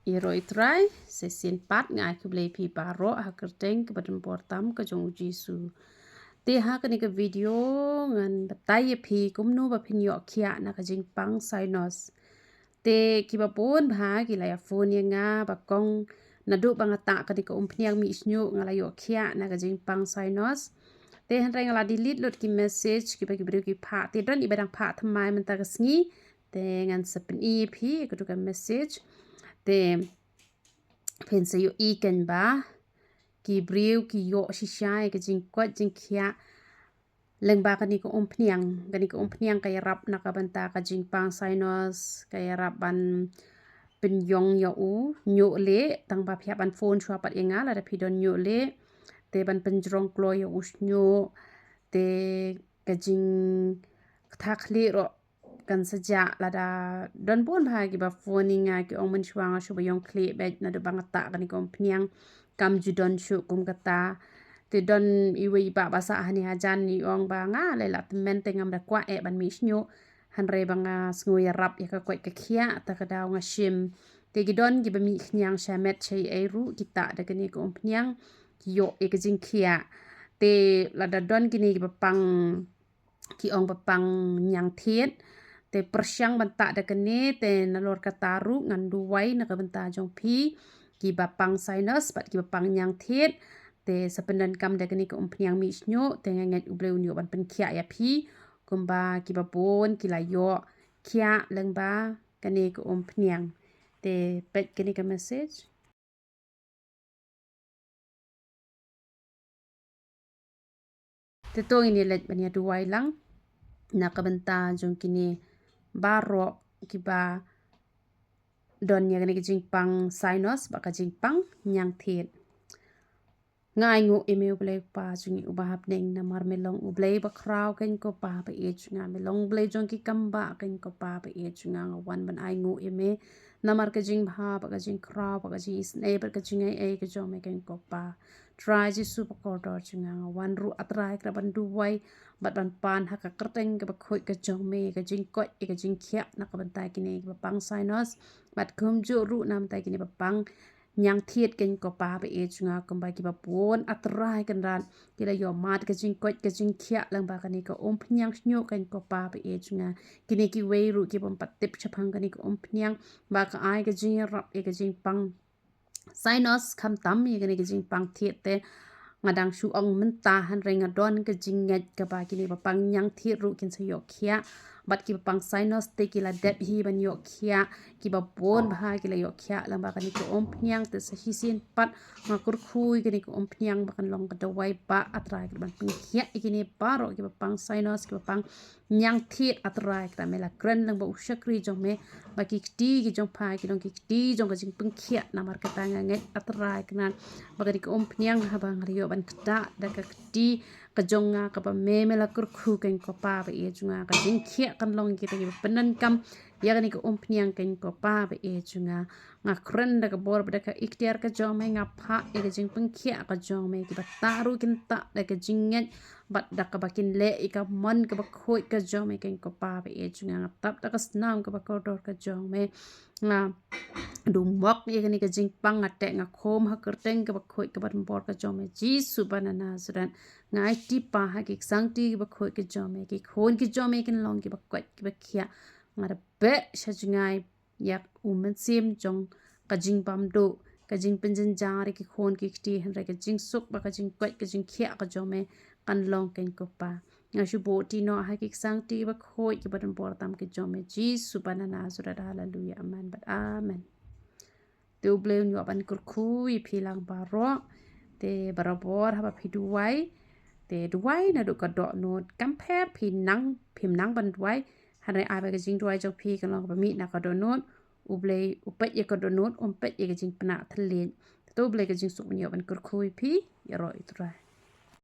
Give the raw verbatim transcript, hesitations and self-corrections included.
Ïaroh ïa u Trai, sa shisien pat nga ai khublei ïa phi baroh ha ka kyrteng kaba donbor tam ka jong u Jisu. Te ha kane ka video ngan batai ïa phi kumno ba phin ïoh khiah na ka jingpang sinus. Te kiba bun bha ki la ïa phone ïa nga ba kong naduh ba nga tah kane ka umphniang mih shñiuh nga la ïoh khiah na ka jingpang sinus. Te hynrei nga la delete lut ki message kiba ki briew ki phah. Te don iba dang phah thymmai mynta ka sngi. Te ngan sa pyni ïa phi ïa kato ka message. Te phin sa ïohi kein ba ki briew ki ïoh shisha ïa ka jingkoit jingkhiah lyngba kane ka umphniang. Kane ka umphniang ka ïarap na ka bynta ka jingpang sinus, ka ïarap ban pynïong ïa u ñiuh lieh, tang ba phi hap ban phone shuwa pat ïa nga lada phi don ñiuh lieh. Te ban pynjrong kloi ïa u shñiuh, te ka jingktah khlieh ruh kan sa jah. Lada don bun bha kiba phone ïa nga ki ong mynshuwa nga shu ba ïong khlieh beit naduh ba nga tah kane ka umphniang, kam ju don shuh kum kata. Te don iwei i bah ba sah hangne hajan i ong ba nga lei la tymmen te ngam da kwah eh ban mih shñiuh. Hynrei ba nga sngew ïarap ïa ka koit ka khiah, ta ka daw nga shim. Te ki don kiba mih khñiang shamet shaiei ruh ki tah da kane ka umphniang ki ïoh ïa ka jingkhiah. Te lada don kine kiba pang, ki ong ba pang ñiang thied. Te pyrshang ban tah da kane, te nalor kata ruh ngan duwai na ka bynta jong phi kiba pang sinus bad kiba pang ñiang thied. Te sa pyndonkam da kane ka umphniang mih shñiuh, te nga ngeit U Blei un ïoh ban pynkhiah ïa phi kumba kiba bun ki la ïoh khiah lyngba kane ka umphniang. Te peit kane ka message. Te to ngin ïa leit ban ïa duwai lang na ka bynta jong kine baroh kiba don ïa kane ka jingpang sinus bad ka jingpang ñiang thied. Nga ainguh ïa me U Blei Kpa jong ngi uba ha bneng, namar me long U Blei ba khraw kein ko Pa ba ïeit jong nga, me long U Blei jong ki kam ba kein ko Pa ba ïeit jong nga. Nga wan ban ainguh ïa me namar ka jingbha bad ka jingkhraw bad ka jingisynei bad ka jingaiei ka jong me kein ko Pa. Trai Jisu ba kordor jong nga, nga wan ruh A Trai Kynrad ban duwai bad ban pan ha ka kyrteng kaba khuid ka jong me ïa ka jingkoit ïa ka jingkhiah na ka bynta kine kiba pang sinus bad kumjuh ruh na ka bynta kine ba pang ñiang thied kein ko Pa ba ïeit jong nga, kumba kiba bun A Trai Kynrad ki la ïoh mad ka jingkoit ka jingkhiah lyngba kane ka umphniang shñiuh kein ko Pa ba ïeit jong nga. Kine kiwei ruh kibym pat tip shaphang kane ka umphniang ba ka ai ka jingïarap ïa ka jingpang sinus khamtam ïa kane ka jingpang thied. Te nga dang shu ong mynta, hynrei nga don ka jingngeit kaba kine ba pang ñiang thied ruh kin sa ïoh khiah bad kiba pang sinus te ki la dep hi ban ïoh khiah. Kiba bun bha ki la ïoh khiah lyngba kane ka umphniang. Te sa shisien pat nga kyrkhu ïa kane ka umphniang ba kan long ka dawai ba A Trai Kynrad ban pynkhiah ïa kine baroh kiba pang sinus, kiba pang ñiang thied A Trai Kynrad. Me la kren lyngba u shakri jong me ba ki kti ki jong pha ki long ki kti jong ka jingpynkhiah. Namar kata nga ngeit A Trai Kynrad ba kane ka umphniang haba nga la ïoh ban ktah da ka kti ka jong nga kaba me, me la kyrkhu kein ko Pa ba ïeit jong nga, ka jingkhiah kan long kita kiba pyndonkam ïa kane ka umphniang kein ko Pa ba ïeit jong nga. Nga kren da ka bor bad da ka iktiar ka jong me, nga phah ïa ka jingpynkhiah ka jong me, kiba tah ruh kin tah da ka jingngeit bad da kaba kin leh ïa ka mon kaba khuid ka jong me kein ko Pa ba ïeit jong nga. Nga tap da ka snam kaba kordor ka jong me, nga dumok ïa kane ka jingpang, nga teh nga khum ha kyrteng kaba khuid kaba donbor ka jong me Jisu ba na Nasareth. Nga aiti Pa ha ki ksangti kiba khuid ki jong me, ki khun ki jong me kin long kiba koit kiba khiah. Nga da beh sha jngai ïa u mynsiem jong ka jingbymduh, ka jingpynjynjar ïa ki khun ki kti, hynrei ka jingsuk bad ka jingkoit ka jingkhiah ka jong me kan long kein ko Pa. Nga shu buh ti noh ha ki ksangti kiba khuid kiba donbor tam ki jong me Jisu ba na Nasareth. Haleluya, amen bad amen. Te U Blei un ïoh ban kyrkhu ïa phi lang baroh. Te barabor haba phi duwai, te duwai naduh ka dohnud. Kam pher phi nang, phim nang ban duwai, hynrei ai ba ka jingduwai jong phi kan long kaba mih na ka dohnud. U Blei u peit ïa ka dohnud, um peit ïa ka jingpynah thylliej. Te to U Blei ka jingsuk un ïoh ban kyrkhu ïa phi. Ïaroh ïa U Trai.